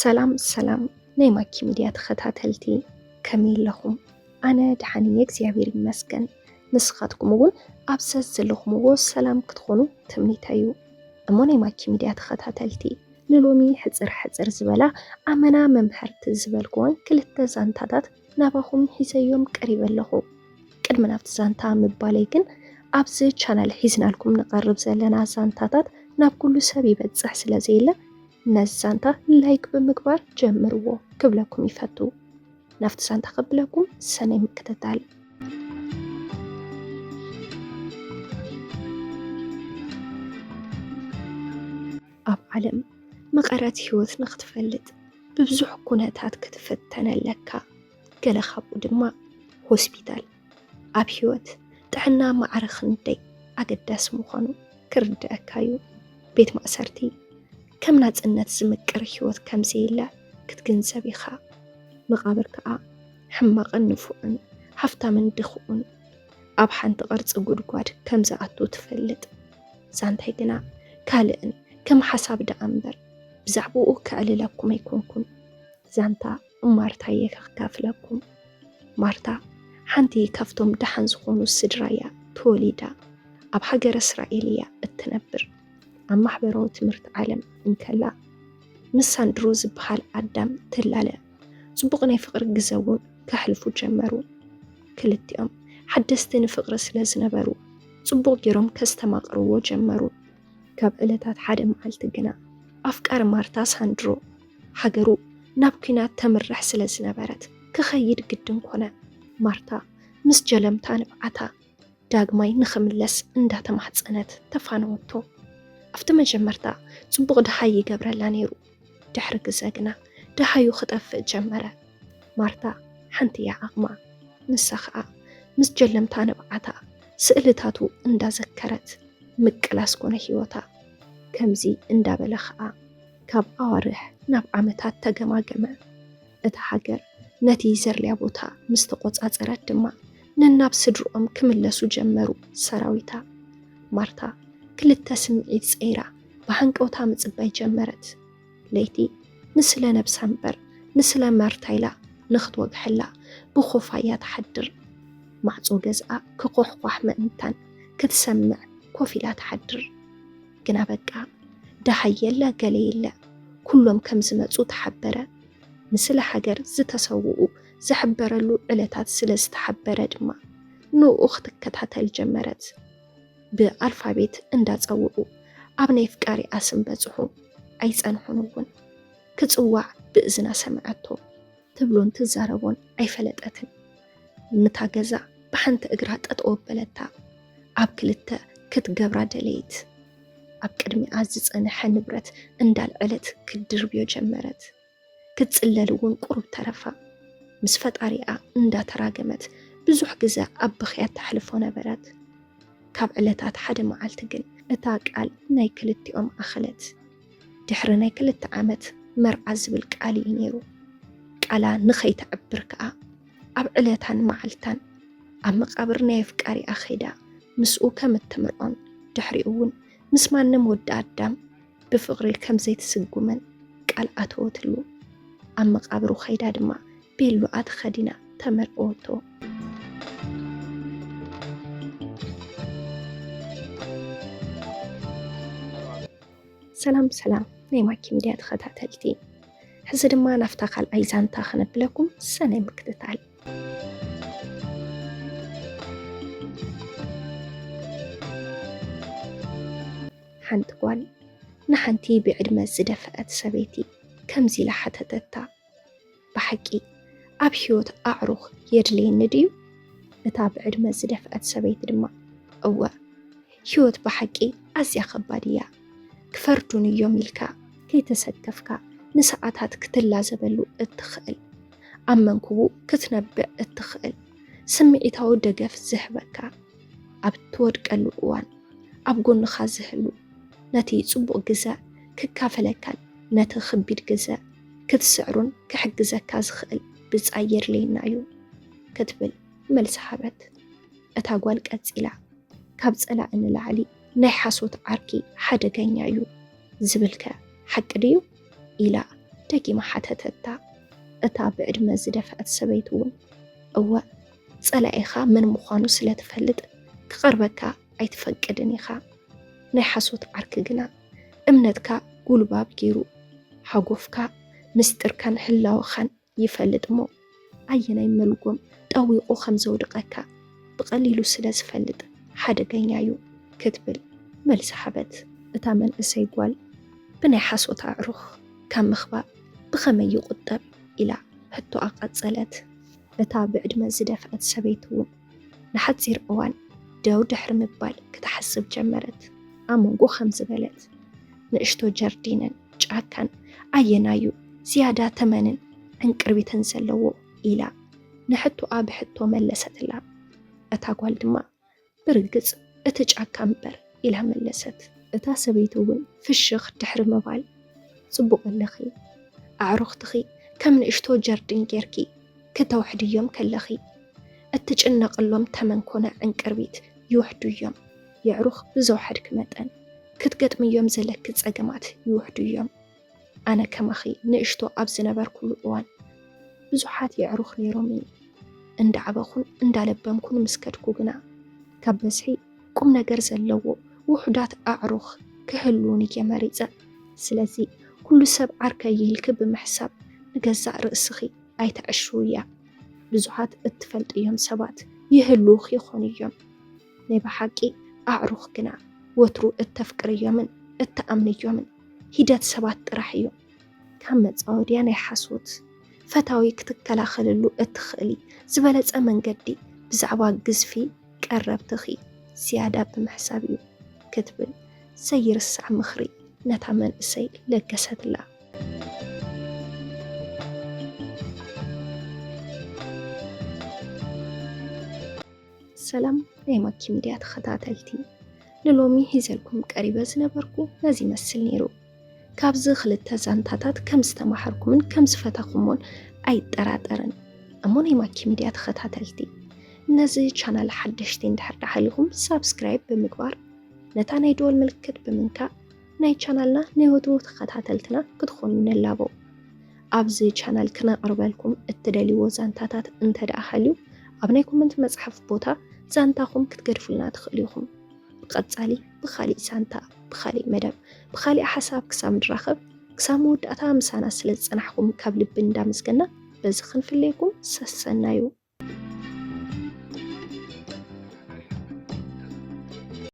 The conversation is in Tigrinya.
ሰላም ሰላም ናይ ማኪ ሚድያ ተኸታተልቲ፣ ከመይ ኣለኹም? ኣነ ደሓን እየ እግዚኣብሔር ይመስገን። ንስኻትኩም እውን ኣብ ሰስ ዘለኹምዎ ሰላም ክትኾኑ ትምኒተይ እዩ። እሞ ናይ ማኪ ሚድያ ተኸታተልቲ፣ ንሎሚ ሕፅር ሕፅር ዝበላ ኣመና መምሀርቲ ዝበልክወን ክልተ ዛንታታት ናባኹም ሒዘዮም ቀሪበ ኣለኹ። ቅድሚ ናብቲ ዛንታ ምባለይ ግን፣ ኣብዚ ቻናል ሒዝናልኩም ንቐርብ ዘለና ዛንታታት ናብ ኩሉ ሰብ ይበፅሕ ስለ ዘየለ፣ ነዚ ዛንታ ላይክ ብምግባር ጀምርዎ ክብለኩም ይፈቱ። ናብቲ ዛንታ ከብለኩም ሰናይ ምክትታል። ኣብ ዓለም መቐረት ህይወት ንኽትፈልጥ ብብዙሕ ኩነታት ክትፍተን ኣለካ። ገለ ካብኡ ድማ ሆስፒታል። ኣብ ህይወት ጥዕና ማዕረ ክንደይ ኣገዳሲ ምዃኑ ክርድኣካ እዩ። ቤት ማእሰርቲ ከም ናጽነት ዝምቅር ህይወት ከም ዘየለ ክትግንዘብ ኢኻ። መቓብር ከኣ ሕማቕን ንፉዕን፣ ሃፍታምን ድኹእን ኣብ ሓንቲ ቅርጺ ጉድጓድ ከም ዝኣቱ ትፈልጥ። ዛንታይ ግና ካልእን ከም ሓሳብ ደኣ እምበር ብዛዕባኡ ከዕልለኩም ኣይኮንኩን። ዛንታ ማርታ እየ ከካፍለኩም። ማርታ ሓንቲ ካብቶም ደሓን ዝኾኑ ስድራ እያ ተወሊዳ። ኣብ ሃገረ እስራኤል እያ እትነብር። ኣብ ማሕበራዊ ትምህርቲ ዓለም እንከላ ምስ ሳንድሮ ዝበሃል ኣዳም ትላለ። ጽቡቕ ናይ ፍቕሪ ግዘ እውን ከሕልፉ ጀመሩ። ክልቲኦም ሓደስቲ ንፍቕሪ ስለ ዝነበሩ ጽቡቕ ገይሮም ከስተማቕርዎ ጀመሩ። ካብ ዕለታት ሓደ መዓልቲ ግና ኣፍቃሪ ማርታ ሳንድሮ ሃገሩ ናብ ኲናት ተምርሕ ስለ ዝነበረት ክኸይድ ግድን ኮነ። ማርታ ምስ ጀለምታ ንብዓታ ዳግማይ ንኽምለስ እንዳተማሕጸነት ተፋነወቶ። ኣብቲ መጀመርታ ጽቡቕ ደሃይ ይገብረላ ነይሩ። ድሕሪ ግዘ ግና ደሃዩ ክጠፍእ ጀመረ። ማርታ ሓንቲ እያ ዓቕማ። ንሳ ኸኣ ምስ ጀለምታ ንብዓታ ስእልታቱ እንዳዘከረት ምቅላስ ኮነ ህይወታ። ከምዚ እንዳበለ ኸኣ ካብ ኣዋርሕ ናብ ዓመታት ተገማገመ። እታ ሃገር ነቲ ዘድልያ ቦታ ምስ ተቖጻጸረት ድማ ነናብ ስድርኦም ክምለሱ ጀመሩ ሰራዊታ። ማርታ ክልተ ስምዒት ጸይራ ብሃንቀውታ ምጽባይ ጀመረት። ለይቲ ንስለ ነብሳ እምበር ንስለ ማርታ ኢላ ንኽትወግሐላ ብኾፋ እያ ትሓድር። ማዕጾ ገዝኣ ክኾሕኳሕ ምእንታን ክትሰምዕ ኮፍ ኢላ ትሓድር። ግና በቃ ደሃይ የለ ገለ የለ፣ ኩሎም ከም ዝመጹ ተሓበረ። ንስለ ሃገር ዝተሰውኡ ዝሕበረሉ ዕለታት ስለ ዝተሓበረ ድማ ንኡ ክትከታተል ጀመረት። ብኣልፋቤት እንዳጸውዑ ኣብ ናይ ኣፍቃሪኣ ስም በጽሑ። ኣይጸንሑን እውን። ክጽዋዕ ብእዝና ሰምዐቶ። ትብሎን ትዛረቦን ኣይፈለጠትን። ነታ ገዛ ብሓንቲ እግራ ጠጠው ኣበለታ። ኣብ ክልተ ክትገብራ ደለየት። ኣብ ቅድሚኣ ዝጸንሐ ንብረት እንዳልዐለት ክትድርብዮ ጀመረት። ክትጽለል እውን ቁሩብ ተረፋ። ምስ ፈጣሪኣ እንዳተራገመት ብዙሕ ግዘ ኣብ ብኽያት ተሕልፎ ነበረት። ካብ ዕለታት ሓደ መዓልቲ ግን እታ ቃል ናይ ክልቲኦም ኣኸለት። ድሕሪ ናይ ክልተ ዓመት መርዓ ዝብል ቃል እዩ ነይሩ። ቃላ ንኸይተዕብር ከኣ ኣብ ዕለታን መዓልታን ኣብ መቓብር ናይ ኣፍቃሪኣ ኸይዳ ምስኡ ከም እትምርዖን ድሕሪኡ እውን ምስ ማንም ወዲ ኣዳም ብፍቕሪ ከም ዘይትስጉመን ቃል ኣተወትሉ። ኣብ መቓብሩ ኸይዳ ድማ ቤሎኣ ተኸዲና ተመርዕወቶ። ሰላም ሰላም ናይ ማኪ ሚድያ ተኸታተልቲ፣ ሕዚ ድማ ናብታ ካልኣይ ዛንታ ክነብለኩም ሰናይ ምክትታል። ሓንቲ ጓል ንሓንቲ ብዕድመ ዝደፍአት ሰበይቲ ከምዚ ኢላ ሓተተታ፣ ብሓቂ ኣብ ህይወት ኣዕሩኽ የድልየኒ ድዩ? እታ ብዕድመ ዝደፍአት ሰበይቲ ድማ፣ እወ፣ ህይወት ብሓቂ ኣዝያ ኸባድ እያ። ክፈርዱን እዮም ኢልካ ከይተሰከፍካ ንሰዓታት ክትላዘበሉ እትኽእል፣ ኣብ መንክቡ ክትነብዕ እትኽእል፣ ስምዒታዊ ደገፍ ዝህበካ፣ ኣብ ትወድቀሉ እዋን ኣብ ጎንኻ ዝህሉ፣ ነቲ ጽቡቕ ግዘ ክካፈለካን ነቲ ኽቢድ ግዘ ክትስዕሩን ክሕግዘካ ዝኽእል ብጻይ የድልየና እዩ ክትብል መልሲ ሃበት። እታ ጓል ቀጺላ፣ ካብ ጸላኢ ንላዕሊ ናይ ሓሶት ዓርኪ ሓደገኛ እዩ ዝብልከ ሓቂ ድዩ? ኢላ ደጊማ ሓተተታ። እታ ብዕድመ ዝደፍአት ሰበይቲ እውን፣ እወ፣ ጸላኢኻ መን ምዃኑ ስለ ትፈልጥ ክቐርበካ ኣይትፈቅድን ኢኻ። ናይ ሓሶት ዓርኪ ግና እምነትካ ጉልባብ ገይሩ፣ ሓጎፍካ፣ ምስጢርካን ህላወኻን ይፈልጥ እሞ፣ ኣየናይ መልጎም ጠዊቑ ከም ዘውድቐካ ብቐሊሉ ስለ ዝፈልጥ ሓደገኛ እዩ ክትብል መልሲ ሃበት። እታ መንእሰይ ጓል ብናይ ሓሶት ኣዕሩኽ ካብ ምኽባእ ብኸመይ ይቑጠብ? ኢላ ሕቶኣ ቀጸለት። እታ ብዕድመ ዝደፍአት ሰበይቲ እውን ንሓጺር እዋን ደው ድሕሪ ምባል ክትሓስብ ጀመረት። ኣብ መንጎ ከም ዝበለት፣ ንእሽቶ ጀርዲንን ጫካን ኣየናዩ ዝያዳ ተመንን ዕንቅርቢትን ዘለዎ? ኢላ ንሕቶኣ ብሕቶ መለሰትላ። እታ ጓል ድማ፣ ብርግጽ እቲ ጫካ እምበር፣ ኢላ መለሰት። እታ ሰበይቲ እውን ፍሽኽ ድሕሪ ምባል፣ ጽቡቕ ኣለኺ። ኣዕሩኽትኺ ከም ንእሽቶ ጀርዲን ጌርኪ ክተውሕድዮም ከለኺ፣ እትጭነቕሎም ተመን ኮነ ዕንቅርቢት ይውሕዱ እዮም። የዕሩኽ ብዘውሓድኪ መጠን፣ ክትገጥምዮም ዘለኪ ጸገማት ይውሕዱ እዮም። ኣነ ከማኺ ንእሽቶ ኣብ ዝነበርኩሉ እዋን፣ ብዙሓት የዕሩኽ ነይሮምኒ። እንዳዓበኹን እንዳለበምኩን ምስ ከድኩ ግና፣ ካብ በዝሒ ቁም ነገር ዘለዎ ውሑዳት ኣዕሩኽ ክህልዉኒ እየ መሪጸ። ስለዚ፣ ኩሉ ሰብ ዓርከይ ኢልኪ ብምሕሳብ፣ ንገዛእ ርእስኺ ኣይተዕሽውያ። ብዙሓት እትፈልጥዮም ሰባት ይህልዉኺ ይኾኑ እዮም። ናይ ብሓቂ ኣዕሩኽ ግና ወትሩ እተፍቅርዮምን እተኣምንዮምን ሒደት ሰባት ጥራሕ እዮም። ካብ መጻወድያ ናይ ሓሶት ፈታዊ ክትከላኸለሉ እትኽእሊ ዝበለጸ መንገዲ ብዛዕባ ግዝፊ ቀረብትኺ ዝያዳ ብምሕሳብ እዩ ክትብል ዘይርሳዕ ምኽሪ ነታ መንእሰይ ለገሰትላ። ሰላም ናይ ማኪ ሚድያ ተኸታተልቲ፣ ንሎሚ ሒዘልኩም ቀሪበ ዝነበርኩ ነዚ ይመስል ነይሩ። ካብዚ ክልተ ዛንታታት ከም ዝተማሃርኩምን ከም ዝፈታኹሞን ኣይጠራጠርን። እሞ ናይ ማኪ ሚድያ ተኸታተልቲ፣ ነዚ ቻናል ሓደሽቲ እንድሕር ደሓሊኹም ሳብስክራይብ ብምግባር፣ ነታ ናይ ደወል ምልክት ብምንካእ ናይ ቻናልና ናይ ወትሩ ተኸታተልትና ክትኾኑ ንላቦ። ኣብዚ ቻናል ክነቕርበልኩም እትደልይዎ ዛንታታት እንተ ደኣ ሃልዩ፣ ኣብ ናይ ኮመንት መጽሓፍ ቦታ ዛንታኹም ክትገድፉልና ትኽእሉ ኢኹም። ብቐጻሊ ብኻሊእ ዛንታ፣ ብኻሊእ መደብ፣ ብኻሊእ ሓሳብ ክሳብ ንራኸብ፣ ክሳብ መወዳእታ ምሳና ስለ ዝጸናሕኩም ካብ ልቢ እንዳመስገና፣ በዚ ክንፍለየኩም ሰሰናዩ።